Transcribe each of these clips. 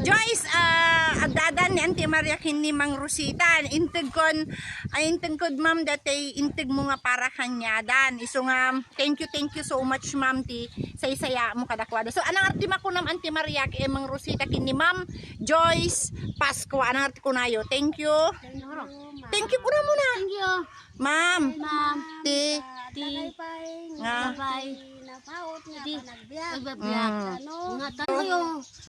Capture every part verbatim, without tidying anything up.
Joyce, ah, addadan ni Auntie Maria ken ni Mang Rosita. Integkon, ay, integkod, ma'am, dati integmo nga para kaniadan. Isu nga, thank you, thank you so much, ma'am, ti saysayamo kadakuada. So, anang arti makunam, Auntie Maria, ken Mang Rosita, ken ni Ma'am Joyce Pascua. Anang arti kunayo? Thank you. Thank you kuna muna. Thank you. Ma'am. Ma'am. Ti. Ti. Nga. Bye. Napaut nga Ti. Panagbiag. Nagbiag. Mm. Ano? Nga tayo.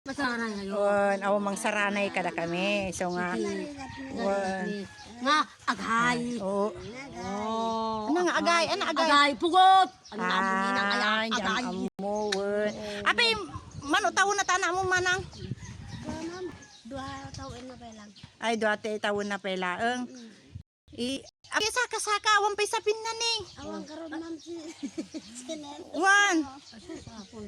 Masaranay ngayon. Wan, aw, mangsaranay kada kami. So nga. Ti. Wan. Nga, agay. Oo. Oh. Ano nga agay? Ano agay? Agay, pugot. Ano nga, muna nga, agay. Ay, diyan amo, wan. Apay, mano, taon na tana mo, manang? Dua, ma'am. Dua taon na pa lang. Ay, dua te, taon na pa lang. Mm. I, ay, saka-saka, awan pay sapinna ni. Awan garud, ma'am, si, si Nel. Wan.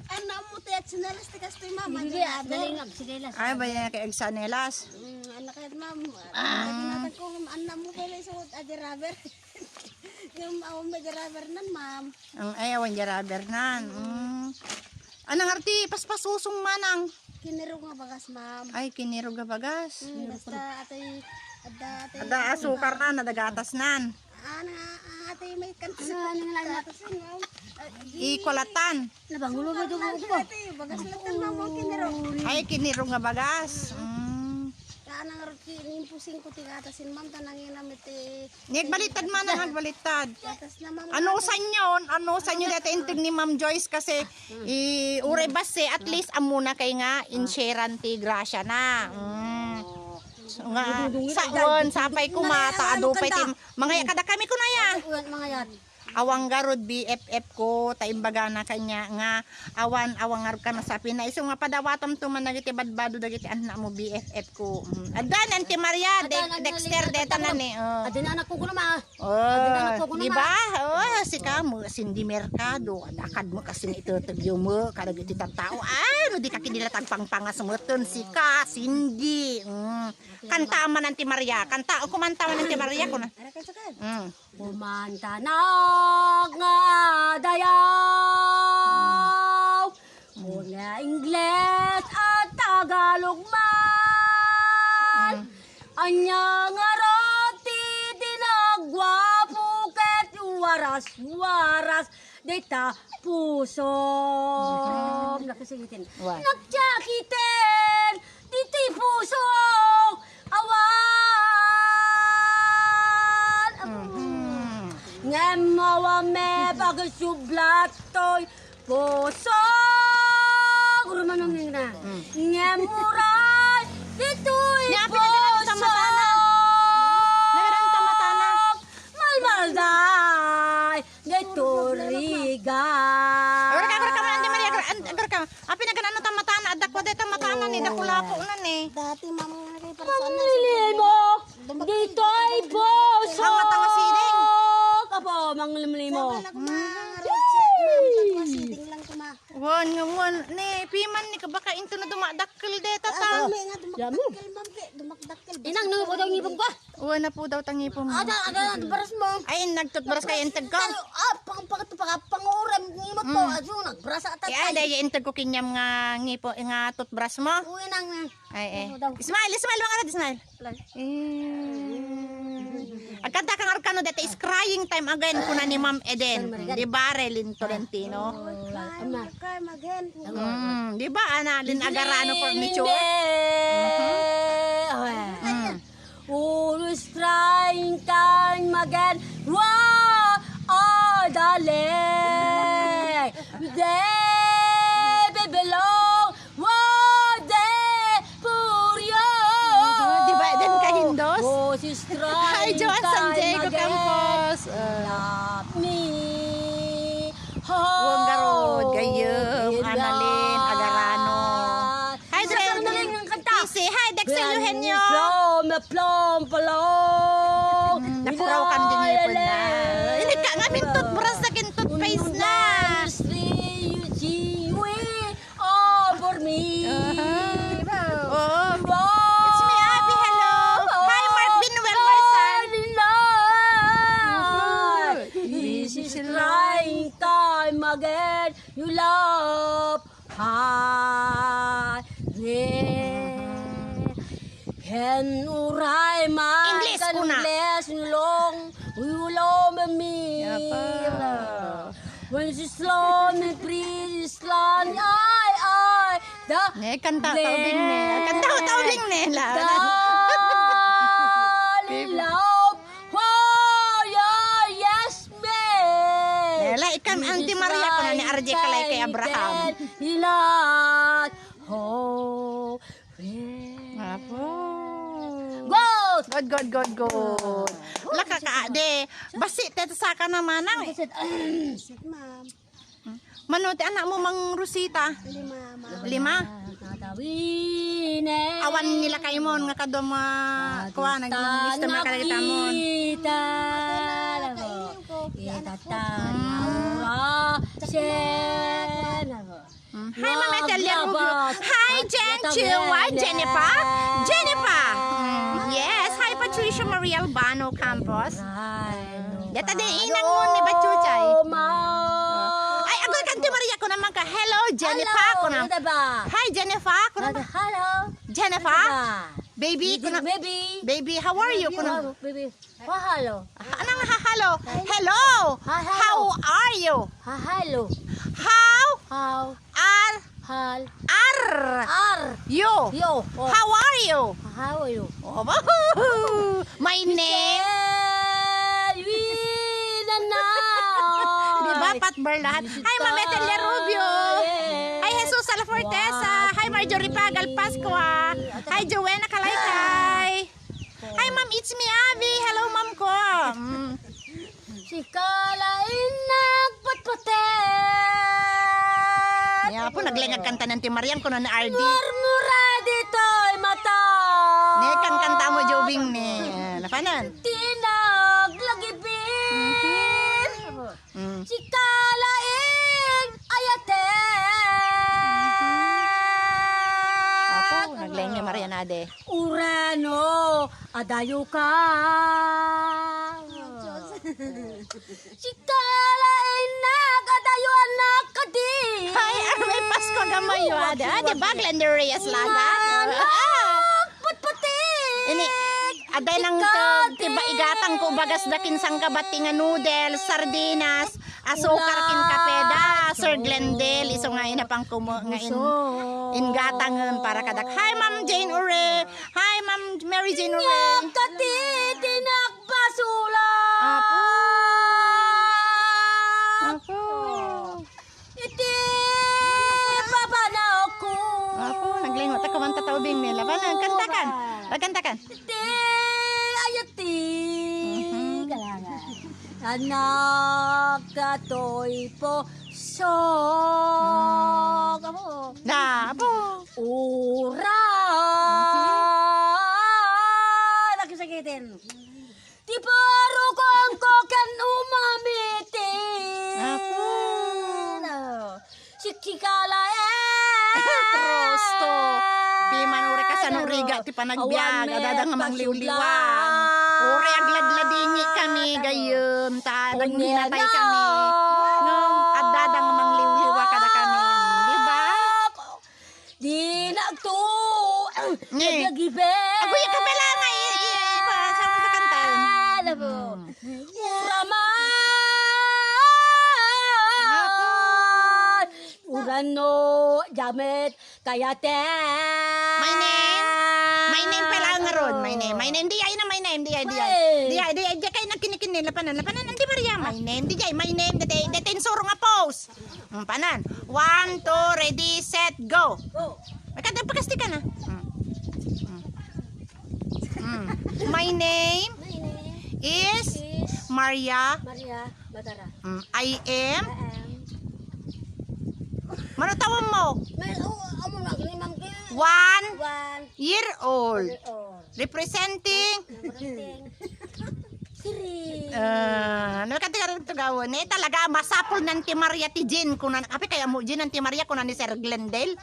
Anam mo ti tsinelas ti kastoy, ma'am. Sige, ah, dali nga, sige, las. Ay, ba yan kay agsanelas? Mm, anak kayat, ma'am. Ah. Lagi natag ko, ma'am, anam mo pala isuot, adi rubber. Yung awan ba di rubber nan, ma'am? Ang, ay, awan di rubber nan. Mm. Anang arti, paspasusong manang. Kinirog nga bagas, ma'am. Ay, kinirog nga bagas. Mm, basta atay, adda atay Ada asukar na, nadagatas nan. Ah, na, ah, atay may kantas. Ano, ano nga lang? Kantas yan, ma'am. Ikulatan. Nabangulo ba doon ko? Atay, bagas latan, ma'am, ang kinirog. Ay, kinirog nga bagas. Mm. Kaya nang roti, inimpusing ko ti gatasin, ma'am, ta nanginam iti Nagbaliktad man, nagbaliktad. Gatas na, ma'am. Ano sanyo? Ano sanyo dati integ ni Ma'am Joyce kasi i uray base, at least ammona kay nga insuran ti grasya na. Mm. So nga, saon, sapay kumata, adu pay ti, mangaya kada kami kunaya. Uwan, mangayat. Awan garud B F F ko, ta imbagana kanya nga, awan, awan garud ka nasapina. Isu nga padawatam to man dagiti badbado dagiti anna mo B F F ko. Mm. Adda ni Auntie Maria, Adda Dex-, ni Auntie Dexter, Maria, deta na ni, oh. Adda ni anak ko kuno, ma. Oh, Adda ni anak ko kuno, di ma. Ba? Oh, sika mo, Cindy Mercado. Adda kad mo kasi ni itutugyom mo, kadagiti tattao. Ay, no di ka kinila tagpangpangas mo, tun sika, Cindy. Mm. Kanta man Auntie Maria, kanta, o kumanta man Auntie Maria, kuna. Ara ka, sakad. Mm. Kumantanak nga dayaw, nga Ingles a Tagalog man. Mm. Ania ngarud ti dinagguapo ket waras-waras dita pusom. Nagsakitin. Wa. Nagsakitin. Ditoy pusok, awan. Mhm. Ngem awan met pagsublat toy pusok. Rumanong na. Mm. Ngem uray ditoy pusok. Nya, pinagdala ko sa mata na. Nagdala ko sa mata na. Malmalday. Daytoy rigat. Agurka, agurka man, Auntie Maria, agurka, agurka. Apay, nagan-ano ta matana, adda ko dayta matana ni, dakulapo na ni. Dati, ma'am, nga kay para saan na Manglilimo, ditoy pusok. Ang matanga siding. Apo, manglilimo. Sama na kuma, nga road set, ma'am, takwa siding lang kuma. Wan, nga wan, ni, piman ni, kabaka into na dumadakkel dayta ta. Ah, may nga dumakdakkel, ma'am, kay dumakdakkel. Inang, nung po daw ngipon ko. Uwan na po daw tangipon mo. Ada, ada, toothbrush mo. Ay, nagtoothbrush kayo, integ ko. Pero, ah, pang, pang, pang, panguram ni mo to. Mm. Aso, nagbrush ata. Eh, ay, tayo. Dahil integ ko kinyam nga ngipo, nga toothbrush mo. Uwi nang, eh. Ay, eh. Ano daw? Smile, smile, mga lad, smile. Lang. Eh. Agkanta ka nga kano dati is crying time again, kuna ni Ma'am Eden. Ma'am Eden. Di ba, Relin Tolentino? Oh, Ama. Crying time again. Mm, di ba, ana, lin agarano furniture? Hindi. Mhm. Oh, eh. Mm. Always crying time again. Wah! Oh, darling. They belong. Wah! They for you. Oh, di ba? Then kahindos? Oh, she's crying. Hi, Joan San Diego Campos. Uh. Love me. Uwang garod, gayem, Annalyn Agarano. Hi, Dre. Ang galing ng kanta. Easy. Hi, Dexter Eugenio. Plum, plum, plum. Mm, nakuraw kan din ngipon na. Hindi ka nga, min toothbrush na, kin toothpaste na. Oh, for me. Uh-huh. Oh. It's me, Abby. Hello. Hi, Mark Binuel Marsan. This is crying time again. You love. Hi, yeah. And uray man English, kan una. English, long, ulo, mamira. Yapa. When she's long and pretty, slung, ay, ay, the Ne, kanta, taubing ne. Kanta, taubing ne, la. Darling love, oh, yeah, yes, me. Ne, la, ikan Auntie Maria, kuna ni R J Kalay kay Abraham. Ilat, oh, Apo. Good! Good, good, good, good. Laka ka, de. Basi, teta saka na manang. Sit, ma'am. Mano ti anakmo, Mang Rosita? Lima, ma'am. Lima? Awan nila kaimon nga kadua ma-, kuan, nag-, mister na kadagita mon. Itatan, aura, sen, Mm. Hi, Ma'am Etelia Rubio. Hi, Jen Chua, Jennifer. Jennifer. Mm, yes. Hi, Patricia Maria Albano Campos. Data di inang mo ni Bachuchay. Ay, agul kan ti Maria ko naman ka. Hello, Jennifer. Ko na. Hi, Jennifer. Ko na. Hello. Jennifer. Baby, ko na. Baby. Baby, how are you? Ko na. Baby. Hahalo. Anong hahalo? Hello. Hahalo. How are you? Hahalo. How How are Hal are Ar you? You. Oh. How are you? How are you? Oh, my name. Michelle Winanaw. Di ba, Pat Berlahat? Hi, Ma'am Etelia Rubio. Hi, Jesus Alafortesa. Hi, Marjorie Pagal Pascua. Hi, Joanna Kalaykay. Hi, Ma'am, it's me, Abby. Hello, Ma'am ko. Mm. Sika laeng nagpatpatek. Ya, apo, naglengag kanta ni Auntie Marian, kuno ni R D. Murmura ditoy mata. Ne, kankanta mo, Jobing, ne. Eh, napanan? Tinaglagipin. Mhm. Mm. Sika laeng ayatek. Apo, naglengag ni Marian, ade. Urano, adayo ka. Sika laeng nagadayo anak kadi. Hi, Army Pasco Gamayo, ada. Ah, di ba, Glenda Reyes Laga? Anak, putputik. Ini, aday nang Sika ti ba igatang ko bagas da kin sangkabati nga noodles, sardinas, asukar kin kape da, Sir Glendale, isu nga inapang kumo, nga in-, inggatangen para kadak. Hi, Ma'am Jane Ure. Hi, Ma'am Mary Jane Ure. Nya kadi ti nakbasula. Apo. Apo. Iti papanawko. Apo, naglingot ako man tataw, Bing, ni labanan. Kantakan. Kantakan. Iti ayat ti Mhm. kalangan. Anak katoy po. So, apo. Na, apo. Ura. Mhm. Nakisakitin. Ti parukongko ken umamiti. Apo. Siksikala, eh. Trosto. Di man uri kasano rigat ti panagbiag, awan adada nga mangliwliwa. Uri agladladingi kami, gayyem, ta naghinatay kami. Ngem, adada nga mangliwliwa kada kami. Di ba? Di nagtu-, Ni. naglagibe. Agoy, ikaw pala nga, i-, i-, i-, pa-, sa mga kanta. Alam mo. Hmm. Uraman. Urano, jamet, kayate. My name? My name pala nga ron. My name. My name. Di ay na my name. Di ay, di ay. Hey. Di ay, di ay. Di kay nagkinikini. Lapanan, lapanan. Hindi Maria. My name. Di ay, my name. Dati, dati insuro nga pose. Mm, panan. One, two, ready, set, go. Go. Magkanta, pakasti ka na. Mm. Mm. Mm. My name My name is is Maria. Maria Batara. Mm. I am. I am. Mano tawag mo? May, oh, amo na, gini, ma'am, gini. One One year old. Year old. Representing. Representing. Siri. Ah, ano ka, tiga, tiga, ne, talaga, masapul ni Auntie Maria ti Jean, kuna, api kaya mo, Jean, Auntie Maria, kuna ni Sir Glendale?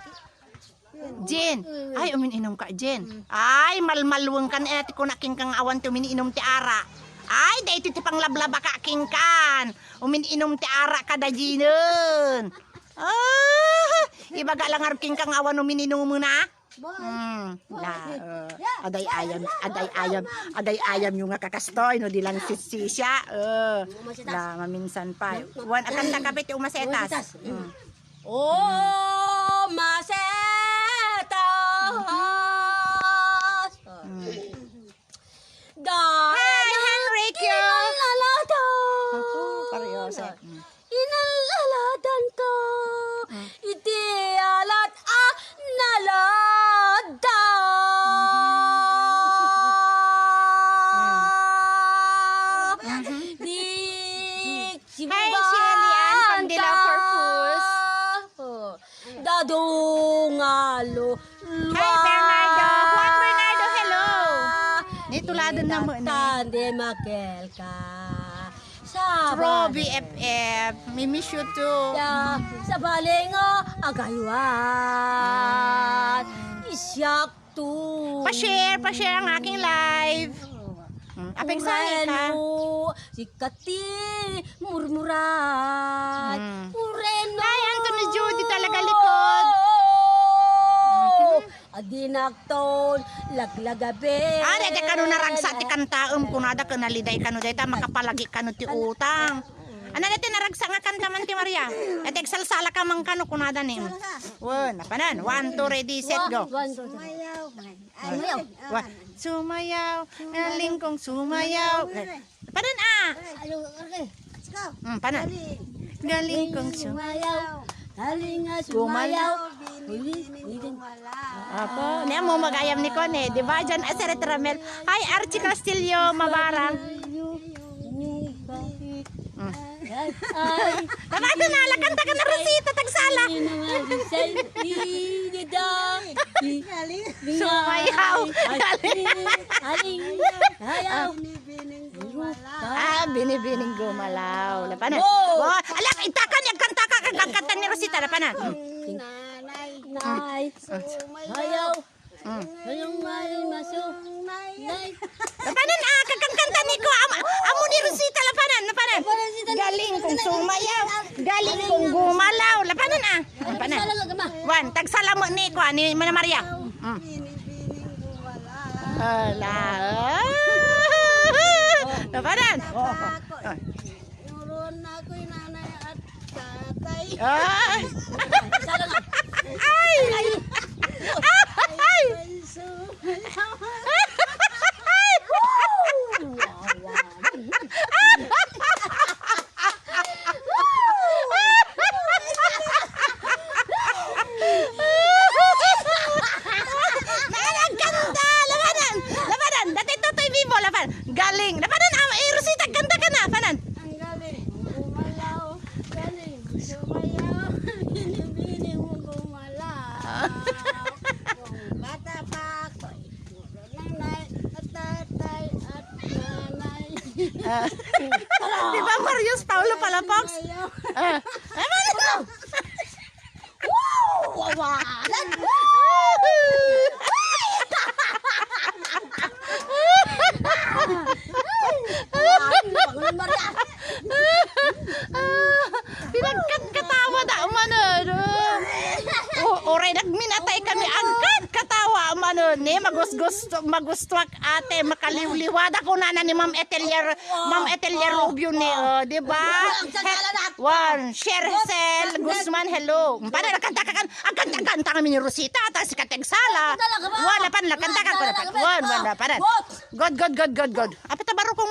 Jean, ay, umin-inom ka, Jean. Ay, malmalweng ka na, ti kuna, king kang awan ti umin-inom ti ara. Ay, daytoy ti panglablaba ka, king kan. Umin-inom ti ara kada Jean. Ah, ibaga lang, king kang awan umin-inom na. Hmm, la, uh, aday ayam, aday ayam, aday ayam yung nga kakastoy, no, di lang sisisya. Uh, la, maminsan pa. Wan, akanta ka, piti umasetas. Hmm. O masetas. Hmm. Hi, Henrique! Inalaladan. Ako, parehas, eh. Mm. Inalaladan ka. Mm. Iti alat a nalada. Mm. Mm-hmm. Di Hi, Shelly Ann from Dilaw Corpus. Oh. Dadungalo. Hi, Bernardo. Juan Bernardo, hello. Nituladan na mo, ne? Tande makel ka. Sa Robbie bale. F F, we miss you too. Ya, sa bale nga agaywan. Isyak to. Pa-share, pa-share ang aking live. Hmm, aping sani ka. Ureno, sikati, murmurat. Hmm. Ureno. Ay, Anthony Judy talaga likod. Mhm. Adinakton, laglagabi. Ah, dayta kano naragsa ti kantaem, kunada ken naliday kano dayta, makapalagi kano ti utang. Ano dayta naragsa nga kanta man ti Maria? Dayta agsalsala ka man kano, kunada ni. Wen, napanan. One, two, ready, set, go. One, two, three. Sumayaw. Ay, sumayaw. Wa-, sumayaw. Galing kong sumayaw. Panan, ah. Alo, okay. Let's go. Hmm, panan. Galing. Galing kong sumayaw. Galing nga sumayaw. Uli, uli. Ako, niya mo magayam ni Kone, di ba? Diyan, ah, Sir Ramel. Hi, Archie Castillo, Mabara. Mm. Ay, ay. Tama, ito na, lagkanta ka na, Rosita, tagsala. Sumayaw. Ay, ay, ay, ay, ay. Ah, binibining gumalaw. Lapanan. Wow! Wow! Ala, itakan, agkanta ka, agkanta ni Rosita, lapanan. Nanay. Nay. Ayaw. Mm. Ngayong may maso. Nay. Lapanan, ah, kagkanta ni ko, am-, amo ni Rosita, lapanan, lapanan. Galing kong sumayaw, galing kong gumalaw, lapanan, ah. Lapanan. Wan, tagsala mo ni ko, ni Mana Maria. Mm. Ala. Lapanan. Oh. Nuron na ako'y nanay at tatay. Ay! Ay! Ay! Ay! Nagkanta! Labanan! Labanan! Dati Totoy Vivo, laban! Galing! Labanan! Ah, eh, Rosita, kanta ka na! Panan? Ang galing gumalaw, galing sumayaw, binibining mo gumalaw. Ah. Kung bata pa ako, puro nanay at tatay at nanay. Ah. Di ba, Marius Paulo Palafox? Sumayaw. Ah. Ay, Marius! Wow! Wawalan! Ay, Maria! Pinagkatkatawa da, umano, no? O, oray nagminatay kami, agkatkatawa, umano, ne? Magusgusto, magustuak, ate, makaliwliwada, kunana ni Ma'am Etelia, Ma'am Etelia Rubio, ne, oh, di ba? Ang sasala na. One, Shercel Guzman, hello. Paano nagkanta ka kan? Ang kanta, ang kanta kami ni Rosita, ta si Kateg Sala. Talaga ba? Wala pa, nagkanta ka, wala pa. Talaga ba? Wala, wala pa. What? God, God, God, God, God. Apa ta baro kong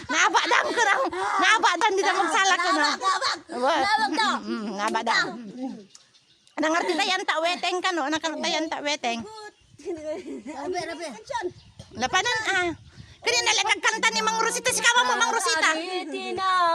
Nabadang ko na. Nabadang, di na magsala ko na. Nabag, nabag. Wa-, nabag daw. Mm, nabadang. Nangarti tayan ta weteng kano, nangarti tayan ta weteng. Rabe, rabe. Lapanan, ah. Kani na lang kanta ni Mang Rosita, sikawa mo, Mang Rosita.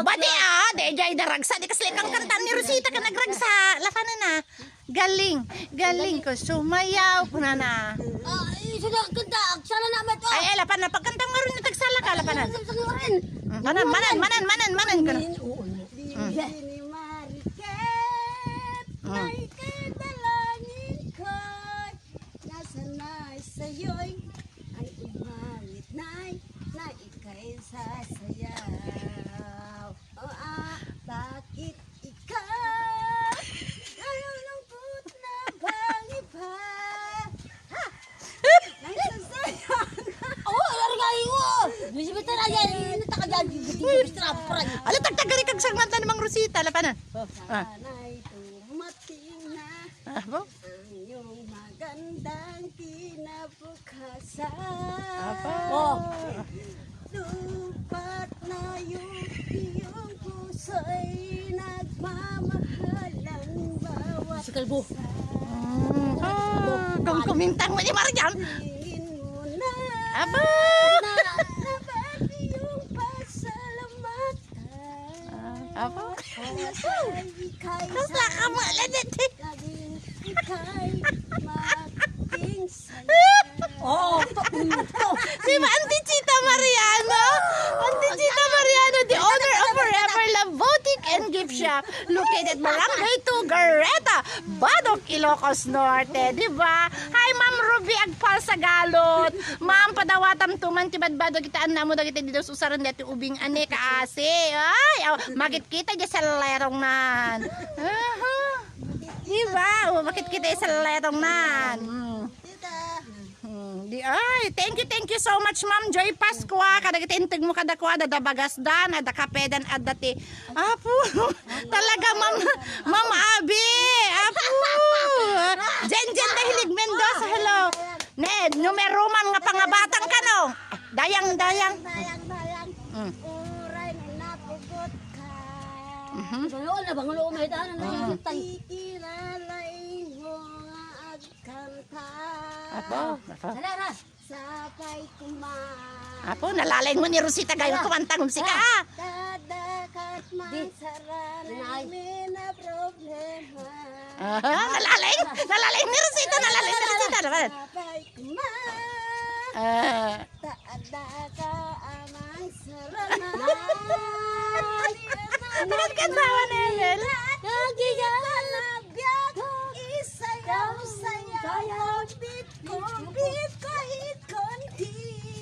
Bati, ah, di jay daragsa, di kasli kang kanta ni Rosita ka nagragsa. Lapanan, ah. Galing, galing ko sumayaw, kunana. Ah, isa na kanta, agsala na met, oh. Ay, ay, lapan na, pagkanta nga rin, tagsala ka, lapanan. Agsala na rin. Mm, manan, manan, manan, manan, manan, kana. Bini-, oo, oo. Mm. Bini Mariket, mm. Nay, kadalangin ko, nasanay sa'yo'y ang imalit, Nay, na ika'y sasayaw. Oh, ah, bakit ikaw Ala, tagtagari kag sangnat na ni Mang Rosita, lapanan. Ah. Sana'y dumating na Abo? ang iyong magandang kinabukasan. Abo? Oh. Lupat na yung iyong puso'y nagmamahalan bawat Si Kalbo. Mm. Ah, kung kumintang mo ni Marian. Tingin mo na Aba! na dapat iyong pasalamatan. Ah, aba? Ika'y Basta ka mo, Ledit. Naging ika'y maging saya. Oo. Di ba, Auntie Chita Mariano? Auntie Chita Mariano, the owner of Forever Love Boutique and Gift Shop, located Barangay two, Gareta, Badoc, Ilocos Norte, di ba? Hi, Ma'am Ruby Agpal Sagalot. Ma'am, padawatam to man ti badbado kita annamo dagiti dida usaren dati ubing ane kaasi. Ay, aw, makitkita di sa lerong nan. Aha. Di ba? O, makitkita sa lerong nan. Mm. Hmm, di, ay, thank you, thank you so much, Ma'am Joy Pascua. Kadagiti integ mo kadakuada, da Bagasdan, adda Kapedan, adda ti, Apo, talaga, Ma'am, Ma'am Abi, Apo. Jen Jen Dahilig Mendoza, hello. Ne, numero man nga pangabatang kano. Dayang, dayang. Dayang, dayang. Mm. Uray na napugot ka. Mhm. Bangulo na, bangulo, may daan na, Mm. yung tay. Ikilalay mo nga agkanta. Apo, apo. Sala, ra. Sapay kuma. Apo, nalalaing mo ni Rosita, gayon kumanta, ngumsika, ah. Dadakat man Di. Saranay Inay. May na problema. Aha, nalalaing, nalalaing ni Rosita, nalalaing ni Rosita, naman. Sapay kuma. Ah. Taada ka amang saranay. Ano ka tawa, Nebel? Nagigita na biyak, isayaw, sayaw, sayaw. Kumbit ko it kundi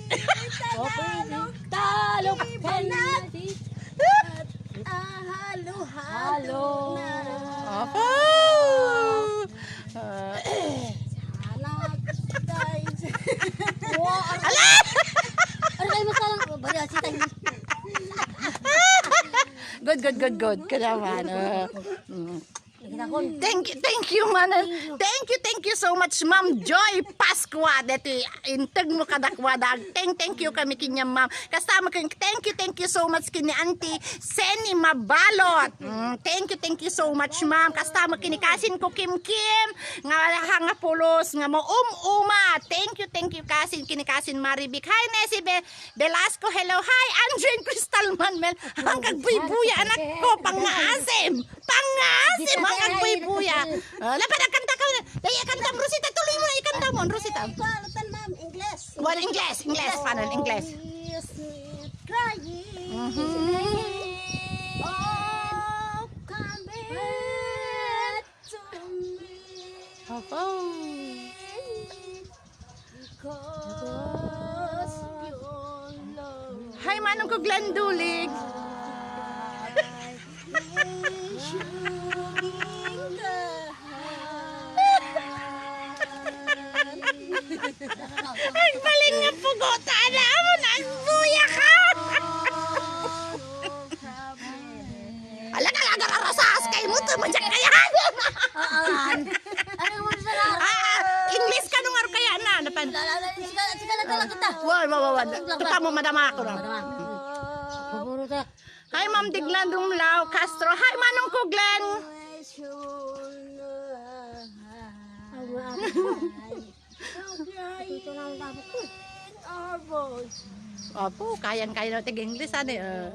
Tagalog, Tagalog, Ibanat, Penalty. At ahalo-halo Halo. Na. Opo. Ah. Anak, guys. Wow, Ala! Ano kayo masalang? Bari, si Tay. Good, good, good, good. Kailangan. Ah. Mm. Thank you, thank you, man. Thank you, thank you so much, Ma'am Joy Pascua. Deti integ mo kadakuada. Thank, thank you kami kanya, ma'am. Kasta mo ken, thank you, thank you so much kini Auntie Seni Mabalot. Mm, thank you, thank you so much, ma'am. Kasta mo kini kasin ko Kim Kim nga hanga pulos nga mo um-uma. Thank you, thank you kasin kini kasin Marivic. Hi, Nesi Be Velasco, hello. Hi, Andrew and Crystal Manmel. Ang kagbuybuya, anak ko, pangngaasim. Pangngaasim, ang kagbuybuya. Ah, lapat ang kanta ka. Dahil ikanta mo, Rosita, tuloy mo na ikanta mo, Rosita. Ay, kuwan, utan, ma'am, Ingles. Kuwan, Ingles, Ingles, paano ang Ingles? Is me crying. Mhm. Oh, come back to me. Opo. Hi, Manong ko Glenn Dulig. Ang baling nga pugot, ana, amo na, ang buya ka. Ala ka, agararasas kay mo, tumadyak kaya. Aan. Ano mo sa Ah, English ka nung aro kaya na, napan. Lala, lala, sika, sika na talaga ta. Wa, wa, wa, wa. Tuka mo, madama ako na. Madama. Puro ta. Hi, Ma'am Diglan Dumlao Castro. Hi, Manong ko Glenn. Ito na ang dapat ko. Apo, kayang-kaya na tig-English, ano, eh.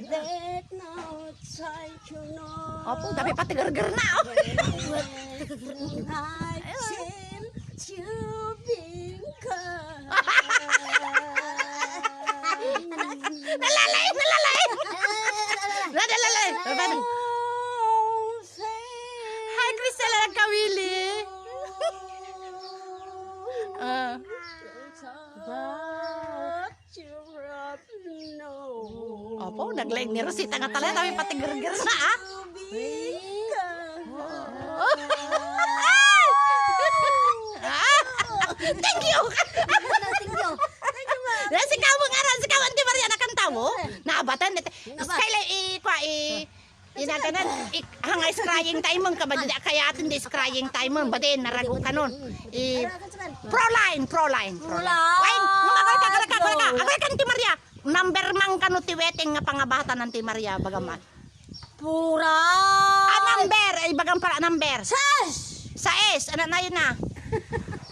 Let not try to know. Apo, dami pa tigargar na, oh. I've seen you being kind. Nalalay, nalalay. Nalalay. Hi, Crystal Alagkawili. Ah. But you have no Opo, naglaing ni Rosita nga talaga, kami pati girgir na, ah. Ah! Thank you! Thank you. Yan, sikaw mo nga ran, sikaw, Auntie Maria, nakanta mo? Na, Batan, sky la, i, kwa, i, inaganan, i, hanga scrying time, kabadi da kayatin da scrying time, badi, narago kanon. I, Proline, Proline, Proline. Proline. Wait, agay ka, agay ka, agay ka, agay ka, Auntie Maria. Number man kano ti weteng nga pangabatan, Auntie Maria, bagaman. Pura. Ah, number. Ay, bagang pala number. Sais. Sais. Ano na yun na?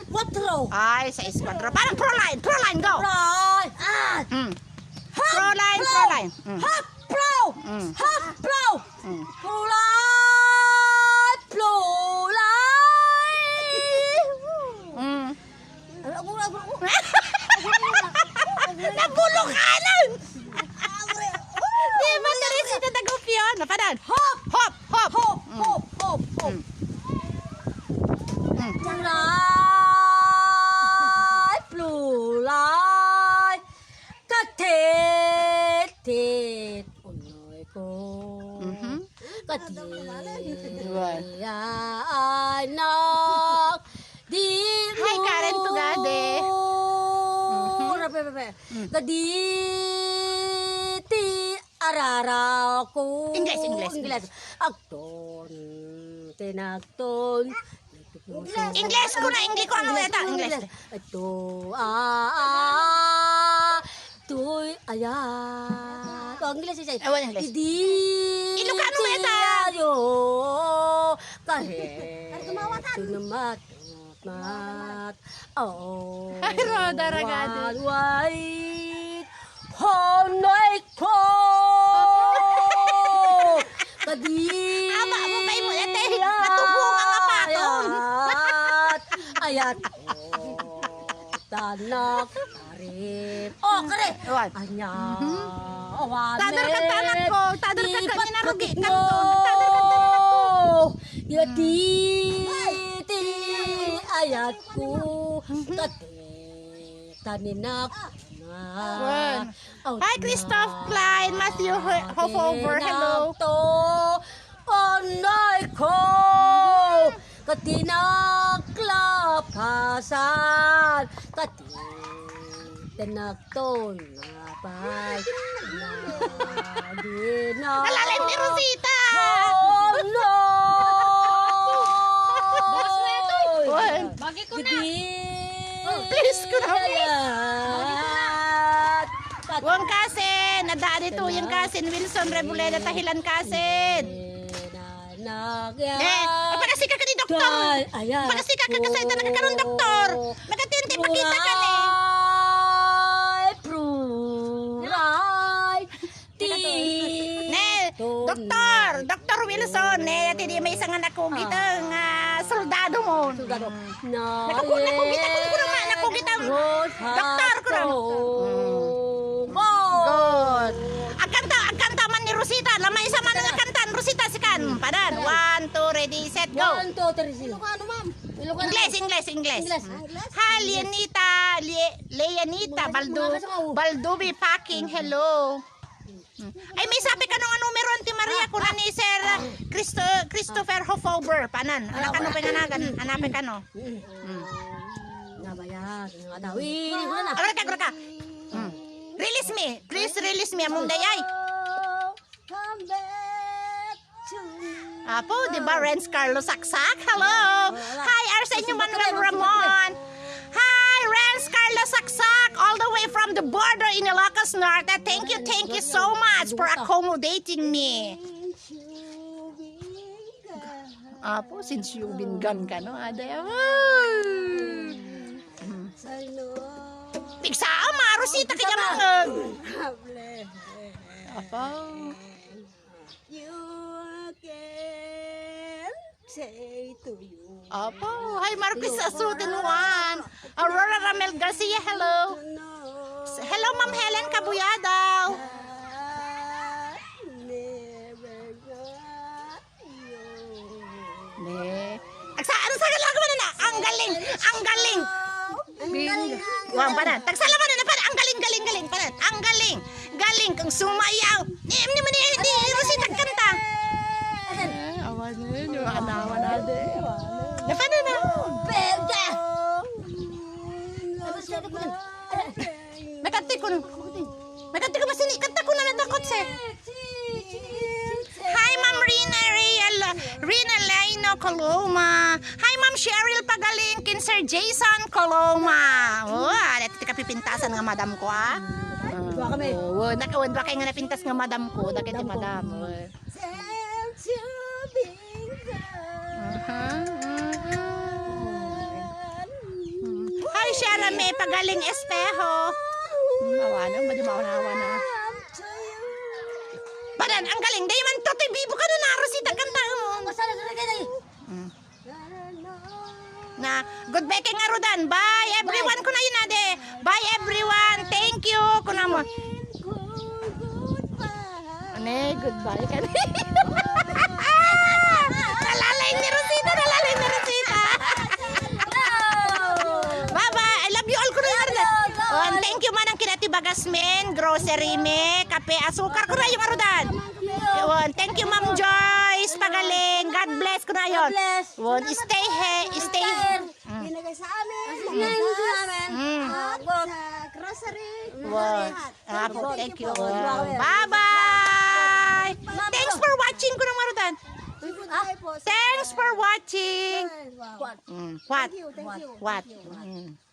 Quatro. Ay, sais, quatro. Parang Proline. Proline, go. Proline. Ah. Hmm. Hop, Proline, Proline. Hmm. Hop, Pro. Hmm. Hop, Pro. Hmm. Proline. Proline. Hmm. Nabulok ka lang! Di ba, Teresita Dagopion? Napadan? Hop! Hop! Hop! Hop! Mm. Hop! Hop! Hop! Mm. Mm. Pulay! Pulay! Katitit! Unoy ko. Mhm. Kadi anak di Hi, Karen Tugade. Mhm. Rape, rape. Mm. Kadi ti araraw ko. Ingles, Ingles, Ingles. Ingles. Agton, tinagton. Ingles ko na, Ingles ko na, Ingles. Ito, ah, ah, ah. Toy, ayan. Oh, Ingles, Ingles. Awan, Ingles. Idi Ilocano mo yata. Ayo. Kahit. Ano, tumawa ka? Tunumat, tumat. Oo. Ay, Rhoda Ragado. One white. Honay ko. Kadi. Ama mo pa imo, ete. Natubo nga nga paton. Ayat. Ayat. Tanak. Karit. Oh, kare. Awan. Anya. Mhm. Awan. Tador ka, tanak ko. Tador ka, kanina rugi. Kanton. Tador ka, tanak ko. Yati. Ti. Ayat ko. Mhm. Kati. Taninak. Wen. Hi, Christoph Klein, Matthew Ho-, Hofover, hello. Onday ko, katinak lapasan, katinak ton napay, nagina. Nalalim ni Rosita! Oh, no! Boss, Wen. Bagi ko na. Please, ko na, please. Wen, kasin, adda ditoyen, kasin, Wilson Reboleda, tahilan, kasin. Eh, pagasika ka ni doktor. Pagasika ka, kasay ta nakakaron doktor. Nagatinti, pakita ka ni. Pruray, pruray. Ti. Ne, Doktor, Doktor Wilson, ne, ti di maysa nga nakugit nga soldado mo. Soldado. Nakugit, nakugit, nakugit, nakugit. Doktor, kurang. Good. Agkanta, agkanta man ni Rosita, na maysa man nga kanta ni Rosita, sikan. Padan, one, two, ready, set, go. One, two, three, set. Ilocano, ma'am. Ilocano. English, English, English. English. Hi, Leonita, Le-, Leonita, Baldu-, Baldubi Packing, hello. Mm. Ay, may sabi kano nga numero, Auntie Maria, kuna ni Sir Christo-, Christopher Hofover, panan. Anak kano panganagan, hanapin kano. Mm. Nabayag, nga daw. Agad ka, agad ka. Mm. Release me. Please release me, among dayay. Come back to me. Apo, di ba, Renz Carlos Saksak? Hello! Hi, Arsenio Manuel Ramon! Hi, Renz Carlos Saksak, all the way from the border in Ilocos Norte. Thank you, thank you so much for accommodating me. Apo, since you been gone ka, no? Ade, oh. Pigsa, ah, Marosita, kaya mga. Apo. You can say to you. Apo, hi, Marquis Asutin Juan. Aurora Ramel Garcia, hello. Hello, Ma'am Helen Cabuyadaw. Never got you. Ne. Agsa-, ano sa Tagalog man na? Ang galing! Ang galing! Ang galing, ang galing. Wan, panan. Tagsalaman na, panan. Ang galing, galing, galing, panan. Ang galing. Galing kang sumayaw. Ni, ni, ni, ni, ni, Rosita kanta. Eh, awan na yun. Yung anawan na de. Napana na. Beda. Ano siya, ano ko na? Nakati ko na. Nagkatiko ba sini? Kanta ko na natakot, sir. Hi, Ma'am Rina Real, Rina Laino Coloma. Hi, Ma'am Cheryl Pagaling, ken Sir Jason Coloma. Oh, ah, dati ti kapipintasan nga madam ko, ah. Dua kami. Oh, oh, nak-, oh, dua kay nga napintas nga madam ko, dagiti madam. Oh. Aha, mhm. Hi, Shara May Pagaling Espejo. Hmm, awan, madi mauna-una. Badan, ang galing. Dayman to, ti bibo ka nun, ah, Rosita, kanta mo. Masala sa kanya, eh. Hmm. Na, goodbye kay ngarudan. Bye, everyone, kuna yun, ade. Bye, everyone. Thank you, kuna mo. Ne, goodbye ka. Nalalay ni Rosita, nalalay ni Rosita. Bye-bye. I love you all, kuna yun, ade. Oh, thank you, manang kinati bagasmen, grocery me, kape, asukar, kuna yung arudan. Yun. Thank you, Ma'am Joyce Pagaling. God bless, kuna yun. God bless. Won, stay he-, stay he-, mm. Binigay sa amin. Ngayon sa amin. Mm. Ah, sa grocery. Won. Lahat. Ah, po, thank you. Thank you po. Bye-bye. Thanks for watching, Kunang Marutan. Goodbye po. Thanks for watching. Ay, wow. Mm, what? Thank you, thank you. What? Thank you. Mm.